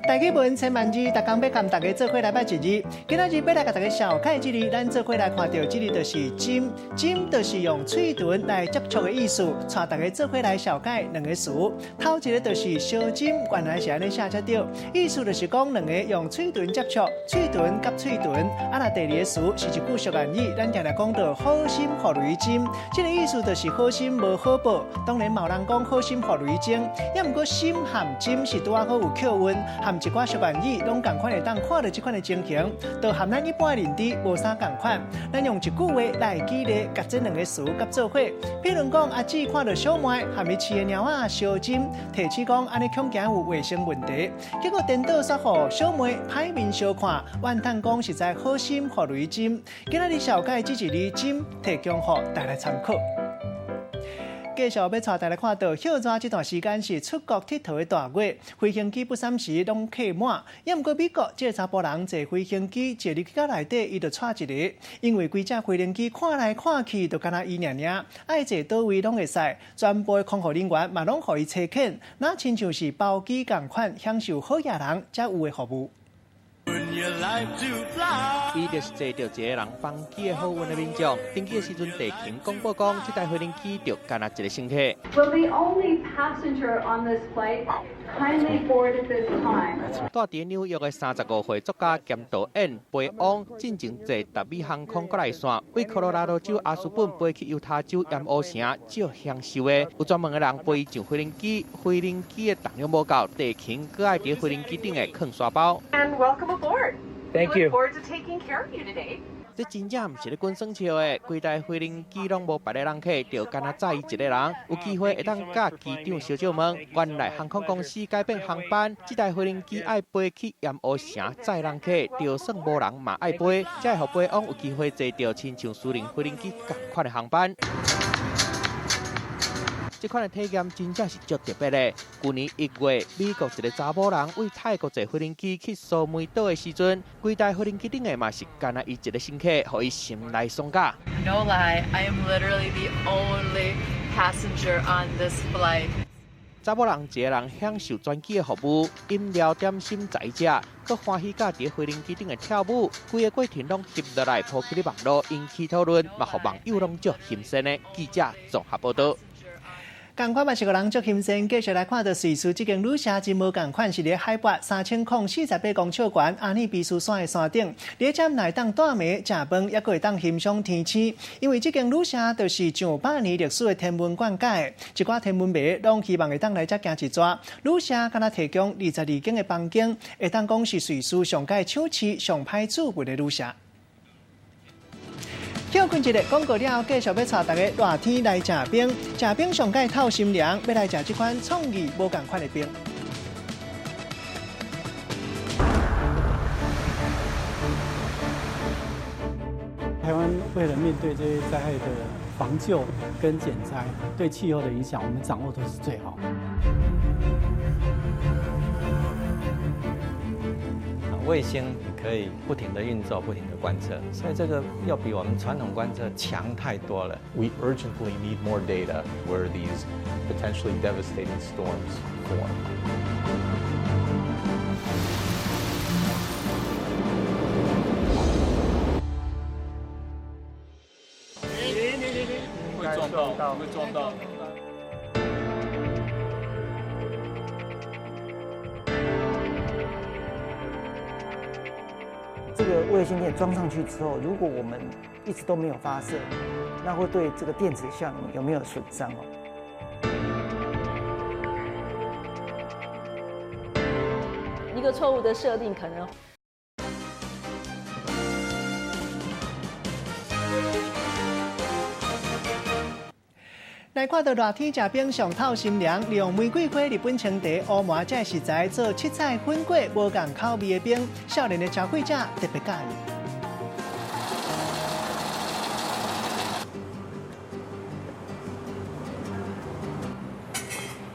台語文千萬字，逐工欲共大家做伙來捌一字。今仔日欲來共大家紹介這字，咱做伙來看著這字就是“針”，針就是用喙唇來接觸的意思。帶大家做伙來紹介兩個詞，頭一個就是相針，原來是按呢寫才對。意思就是講兩個用喙唇接觸，喙唇佮喙唇。啊，若第二个詞是一句俗諺語，咱定定講著好心予雷針，這个意思就是好心無好報。當然嘛有人講好心予雷精，抑毋過心和針是拄仔好有扣韻，和一寡俗諺語攏仝款會當看著這款的情形，就和咱一般的認知無啥仝款。咱用一句話來舉例，共這兩个詞佮做伙。譬如講，阿姊看著小妹和伊飼的貓仔相針，提醒講按呢恐驚有衛生問題，結果顛倒煞予小妹歹面相看，怨嘆講實在好心予雷針。今仔日紹介這一字針，提供予大家參考。繼續欲帶大家看到，歇熱這段時間是出國𨑨迌的大月，飛行機不三時攏客滿。抑毋過美國這个查埔人坐飛行機坐入去到內底，伊就掣一个，因為規隻飛行機看來看去，就干焦伊爾爾，愛坐佗位攏會使，全部的空服人員嘛攏予伊差遣，若親像是包機仝款，享受好額人才有的服務。伊就是坐著一个人班機的好運的民眾，登機的時陣，地勤廣播講，這台飛行機就干焦一个乘客。 Will the only passenger on this flight kindly board at this time？住佇紐約的35歲作家兼導演貝翁，進前坐達美航空國內線，為科羅拉多州阿斯本飛去猶他州鹽湖城，足享受的。有專門的人陪伊上飛行機，飛行機的重量無夠，地勤閣愛佇飛行機頂的囥沙包。 And welcome aboard. Thank We you. look forward to taking care of you today. 這真正毋是咧滾耍笑的，規台飛行機攏無別个人客，就干焦載伊一个人。有機會會當佮機長相借問，原來航空公司改變航班，這台飛行機愛飛去鹽湖城載人客，就算無人嘛愛飛，才會予飛翁有機會坐著親像私人飛行機仝款的航班。這款的體驗真正是足特別的。舊年1月，美國一个查某人為泰國坐飛行機去蘇梅島的時陣，規台飛行機頂的嘛是干焦伊一个乘客，予伊心內爽甲。 No lie, I am literally the only passenger on this flight. 查某人一个人享受專機的服務，飲料點心在食，閣歡喜甲佇飛行機頂的跳舞，規个過程攏翕落來，鋪起咧網路，引起討論，嘛予網友攏足欣羨的。記者綜合報導。仝款嘛是予人足欣羨，繼續來看到瑞士這間旅社真無仝款，是佇海拔3048公尺懸阿爾卑斯山的山頂，佇遮會當蹛暝食飯，猶閣會當欣賞天星。因為這間旅社就是上百年歷史的天文館蓋的，一寡天文迷攏希望會當來遮行一逝。旅社敢若提供22間的房間，會當講是瑞士上蓋搶市、上歹注目的旅社。歇睏一下廣告了後，繼續欲帶大家熱天來食冰，食冰上蓋透心涼，欲來食這款創意無仝款的冰。台灣為了面對這些災害的防救跟減災，對氣候的影響，我們掌握都是最好。衛星可以不停地運作，不停地觀測，所以這個要比我們傳統觀測強太多了。 We urgently need more data where these potentially devastating storms form. 會撞到，會撞到。這個衛星電裝上去之後，如果我們一直都沒有發射，那會對這個電子效能有沒有損傷哦？一個錯誤的設定可能。來看到熱天食冰上透心涼，利用玫瑰花、日本青茶、烏麻這食材做七彩粉粿，無仝口味的冰，少年的消費者特別佮意。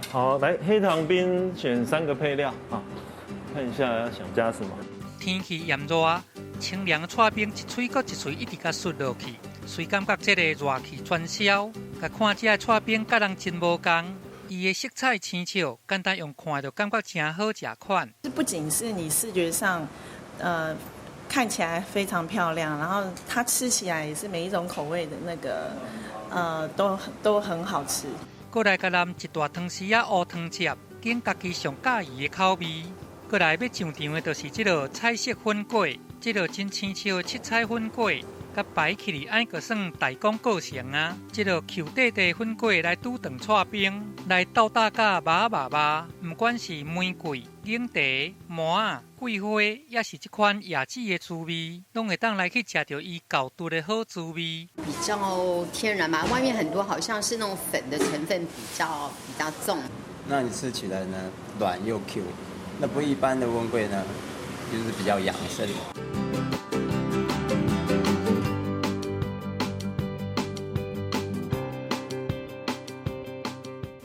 好，來黑糖冰選三個配料啊，看一下想加什麼。天氣炎熱，清涼剉冰一喙閣一喙一直共啜落去，雖感覺這個熱氣全消。共看這个剉冰佮人真無仝，伊的色彩鮮俏，簡單用看就感覺誠好食款。這不僅是你視覺上，看起來非常漂亮，然後它吃起來也是每一種口味的那個，都很好吃。閣來共淋一大湯匙仔烏湯汁，揀家己上佮意的口味。閣來欲上場的就是這个彩色粉粿，這个真鮮俏的七彩粉粿。佮擺起來，按呢閣算大功告成啊！這个 Q 塊塊粉粿來拄著剉冰，來鬥打佮肉肉肉，毋管是玫瑰、檸茶、麻仔、桂花，抑是這款椰子的滋味，攏會當來去食著伊厚度的好滋味。比較天然嘛，外面很多好像是那種粉的成分比較重。那你吃起來呢，軟又 Q，那不一般的溫粿呢，就是比較養生。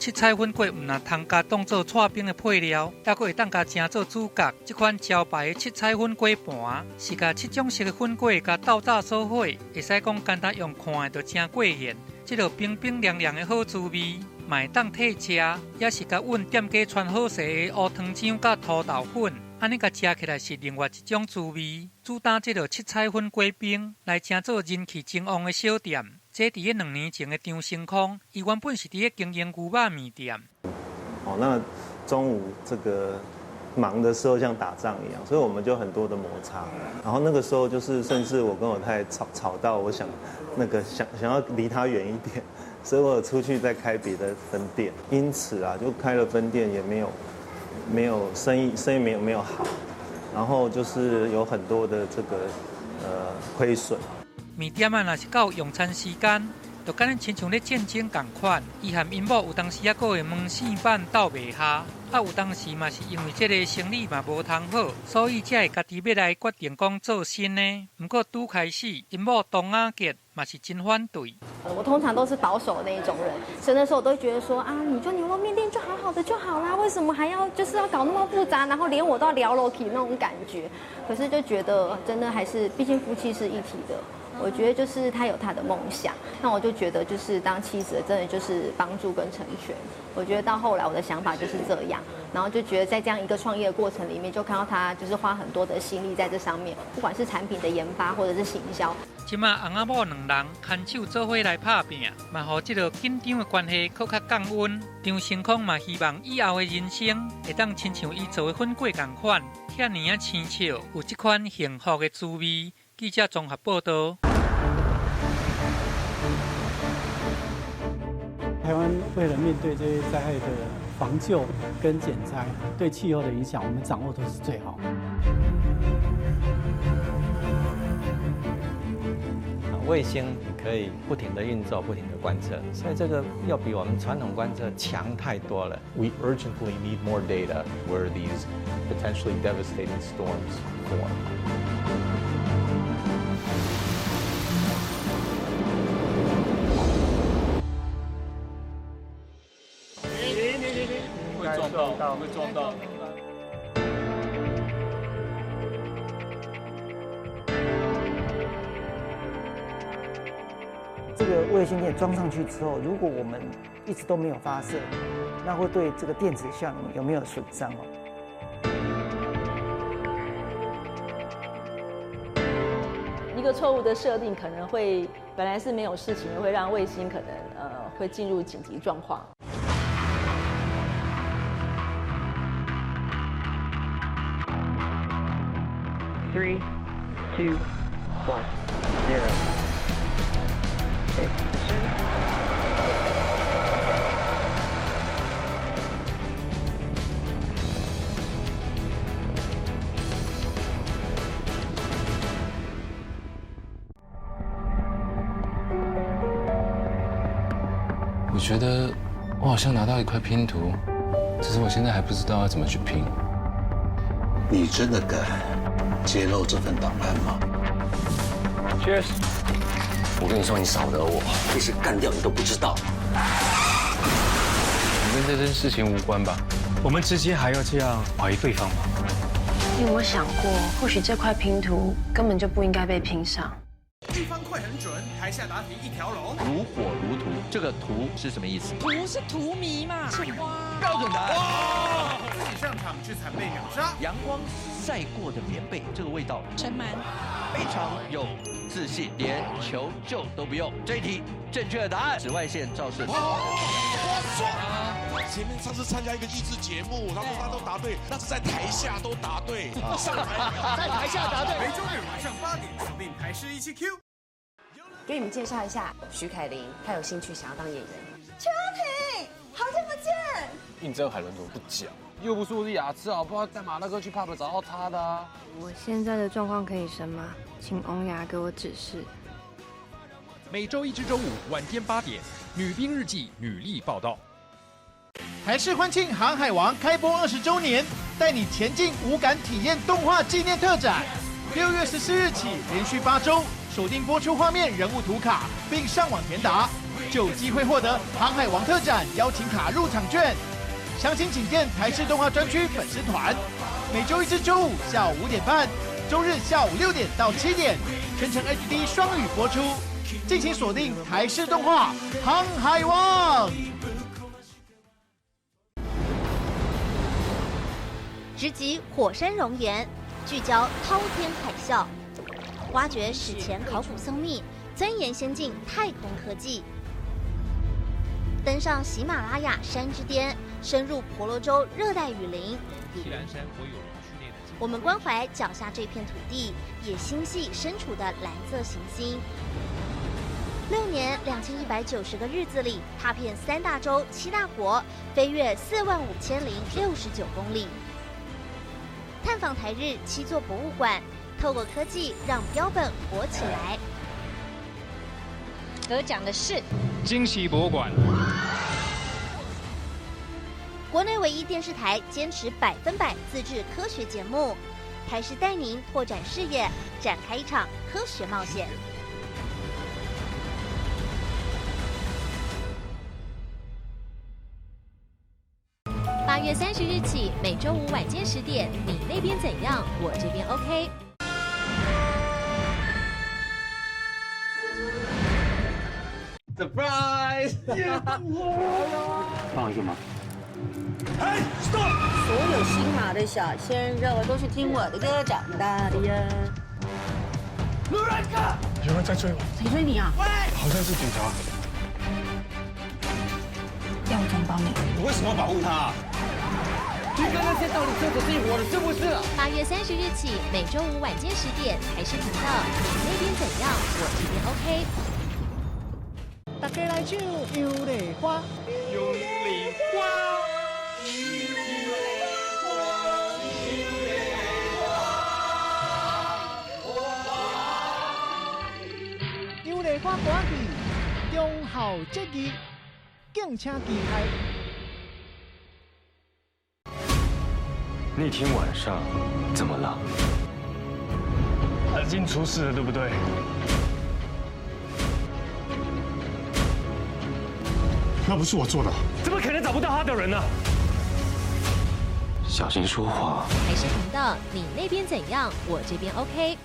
七彩粉粿毋但通共当做剉冰的配料，犹阁会当共成做主角。這款招牌的七彩粉粿盤，是共七種色的粉粿共鬥炸做伙，會使講簡單用看的就誠過癮。這个冰冰涼涼的好滋味，嘛會當替食，也是共阮店家傳好勢的烏湯漿佮土豆粉，按呢共食起來是另外一種滋味。主打這个七彩粉粿冰來成做人氣真旺的小店。這佇咧2年前的張成康，伊原本是佇咧經營牛肉麵店。哦，那中午這個忙的時候像打仗一樣，所以我們就很多的摩擦。然後那個時候就是，甚至我跟我太太吵吵到，我想那個想想要離他遠一點，所以我出去再開別的分店。因此啊，就開了分店也沒有生意，生意沒有好，然後就是有很多的這個虧損。麵店啊，若是到用餐時間，就敢若親像咧戰爭仝款。伊和𪜶某有當時猶閣會門生板鬥袂下，啊有當時嘛是因為這个生理嘛無通好，所以才會家己欲來決定講做新的。毋過拄開始，𪜶某董阿杰嘛是真反對。我通常都是保守的那一種人，所以那時候我都會覺得說啊，你就牛肉麵店就好好的就好啦，為什麼還要就是要搞那麼複雜，然後連我都要撩落去那種感覺。可是就覺得真的還是，畢竟夫妻是一體的。我覺得就是他有他的夢想，那我就覺得就是當妻子的真的就是幫助跟成全。我覺得到後來我的想法就是這樣，然後就覺得在這樣一個創業的過程裡面，就看到他就是花很多的心力在這上面，不管是產品的研發或者是行銷。這馬翁仔某兩人牽手做伙來拍拚，嘛予這个緊張的關係閣較降溫。張成康嘛希望以後的人生會當親像伊做的粉粿仝款，遐爾仔生笑，有這款幸福的滋味。記者綜合報道。台灣為了面對這些災害的防救跟減災，對氣候的影響，我們掌握都是最好。衛星可以不停的運作，不停的觀測，所以這個要比我們傳統觀測強太多了。 We urgently need more data where these potentially devastating storms form. 會撞到，會撞到。這個衛星電裝上去之後，如果我們一直都沒有發射，那會對這個電子效能有沒有損傷哦？一個錯誤的設定可能會本來是沒有事情，會讓衛星可能會進入緊急狀況。 Three, two, one, zero. Ignition. 我覺得我好像拿到一塊拼圖，只是我現在還不知道要怎麼去拼。你真的敢揭露這份檔案嗎？Cheers！我跟你說，你少惹我，一時幹掉你都不知道。你跟這件事情無關吧？我們之間還要這樣懷疑對方嗎？你有沒有想過，或許這塊拼圖根本就不應該被拼上？一方快很準，台下答題一條龍，如火如荼。這個荼是什麼意思？荼是荼蘼嘛？是花。標準答案。哇！自己上場卻慘被秒殺。陽光曬過的棉被，這個味道。塵蟎。非常有自信，連求救都不用。這一題正確的答案，紫外線照射。我說，前面上次參加一個益智節目，他說他都答對，那是在台下都答對，上台在台下答對。每週日晚上8點，鎖定台視17 Q。給你們介紹一下徐凱琳，她有興趣想要當演員。秋婷，好久不見。應徵海倫怎麼不講？又不是我的雅致，好不好？帶馬大哥去 pub 找到他的啊。我現在的狀況可以生嗎？請翁牙給我指示。每週一至週五晚間8點，《女兵日記》女力報道。台視歡慶《航海王》開播20週年，帶你前進五感體驗動畫紀念特展。6月14日起，連續8週鎖定播出畫面、人物圖卡，並上網填答。就有机会获得航海王特展邀请卡入场券。详情请见台视动画专区粉丝团。每周一至周五下午5点半，周日下午6点到7点，全程 HD 双语播出。敬请锁定台视动画《航海王》。直击火山熔岩，聚焦滔天海啸，挖掘史前考古僧秘，钻研先进太空科技，登上喜马拉雅山之巅，深入婆罗洲热带雨林。我们关怀脚下这片土地，也心系身处的蓝色行星。6年2190个日子里，踏遍三大洲七大国，飞越45069公里。探访台日七座博物馆，透过科技让标本活起来。得奖的是惊奇博物馆。国内唯一电视台坚持100%自制科学节目，台视带您拓展视野，展开一场科学冒险。8月30日起，每周五晚间10点，你那边怎样？我这边 OK。 Surprise！帮我一个忙。哎，stop！所有新马的小鲜肉都是听我的歌长大的呀。卢兰哥，有人在追我。谁追你啊？喂，好像是警察。要我怎么帮你？你为什么要保护他？你跟那些道理车子是一伙的，是不是？8月30日起，每周五晚间十点，台视频道，你那边怎样？我这边 OK。大家来唱《杨丽花》。杨丽花。杨丽花歌剧，忠孝节义，敬请期待。那天晚上怎么了？阿金出事了，对不对？那不是我做的，怎么可能找不到他的人呢？小心说话。台视频道，你那边怎样？我这边 OK。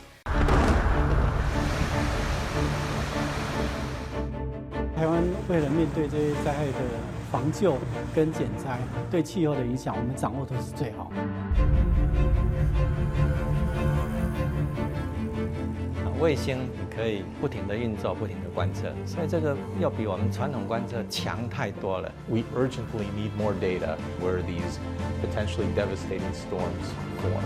台湾为了面对这些灾害的防救跟减灾，对气候的影响，我们掌握都是最好。卫星可以不停的运作，不停的观测，所以这个要比我们传统观测强太多了。 We urgently need more data where these potentially devastating storms form.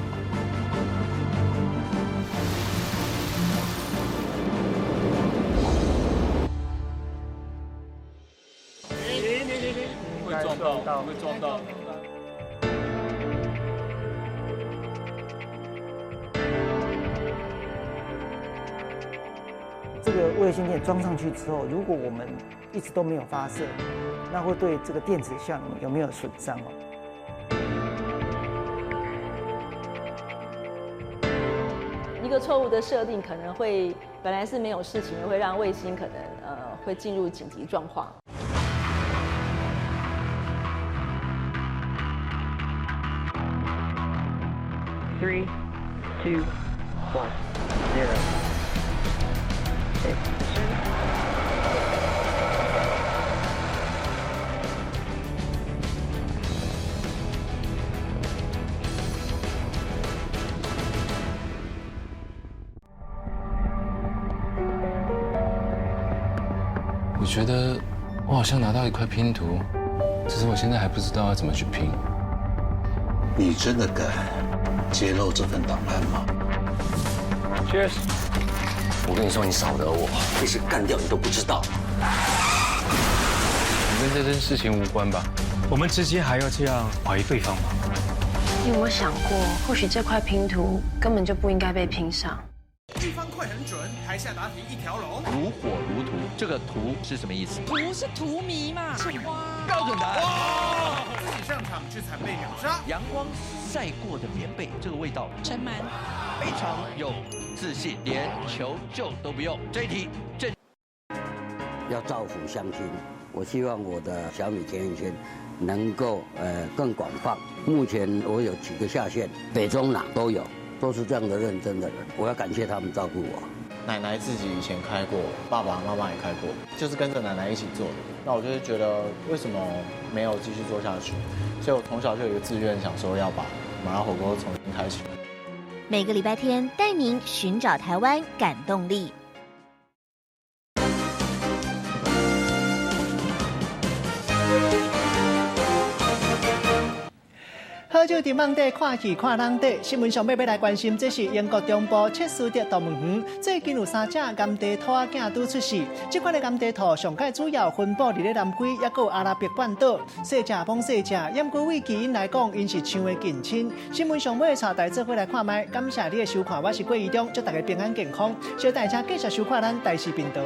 会撞到，会撞到。这个卫星电装上去之后，如果我们一直都没有发射，那会对这个电子效能有没有损伤哦？一个错误的设定可能会本来是没有事情，会让卫星可能会进入紧急状况。 Three, two, one, zero. Ignition. 我觉得我好像拿到一块拼图，只是我现在还不知道要怎么去拼。你真的敢揭露这份档案吗？Cheers！我跟你说，你少惹我，被谁干掉你都不知道。你跟这件事情无关吧？我们之间还要这样怀疑对方吗？你有没有想过，或许这块拼图根本就不应该被拼上？一方快很准，台下答题一条龙，如火如荼。这个荼是什么意思？荼是荼蘼嘛，是花。标准答案。自己上场却惨被秒杀。阳光晒过的棉被，这个味道。尘螨。非常有自信，连求救都不用。这一题正。要造福鄉親。我希望我的小米甜甜圈能夠更廣泛。目前我有幾個下線，北中南都有，都是這樣的認真的人。我要感謝他們照顧我。奶奶自己以前開過，爸爸媽媽也開過，就是跟着奶奶一起做的。那我就是覺得為什麼沒有繼續做下去？所以我從小就有一個志願，想說要把麻辣火鍋重新開始。每個禮拜天帶您尋找台灣感動力。好少佇網底看戲看人底，新聞上欲欲來關心，這是英國中部切斯特動物園最近有三隻岩地兔仔囝拄出世。這款的岩地兔上蓋主要分布佇咧南非，抑閣有阿拉伯半島，細隻罔細隻，毋過對基因來講，𪜶是象的近親。新聞上尾帶大家做伙來看覓，感謝你的收看，我是郭怡中，祝大家平安健康。小大家繼續收看咱台視頻道。